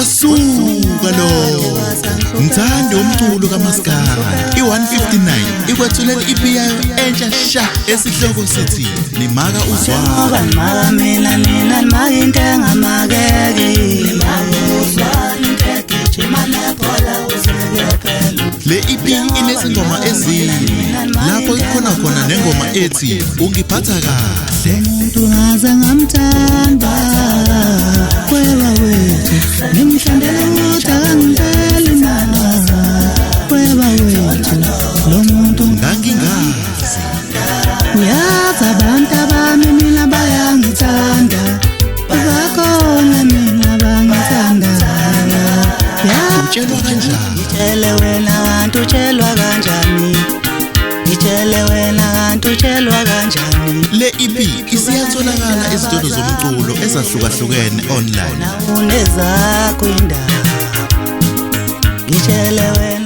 Wasuka lo mthandi womculo kaMaskandi, i-159 ikwethulela i-EP yayo entsha sha esihloko sithi Nimaka Uzwana. Maka mina nina nimaka into engamakeki. Nimaka uzwana into egijima nebhola uzeke. Le EP inezingoma ezine lapho ikhona khona nengoma ethi Ungiphatha Kahle. Umuntu ngaze ngamthanda kwewa wethu ngimhlandela ukuthi akangitsheli mana kwewa wethu lo muntu Ngangingazi. Uyazi abantu abami mina bayangithanda, bakhona mina bangithandayo. Utshelwa kanjani? Ngitshele wena kanti utshelwa kanjani? Ngitshele wena kanti utshelwa kanjani? Le EP isiyatholakala ezitolo zomculo ezahlukahlukene online. Unezakho indaba. Ngitshele wena.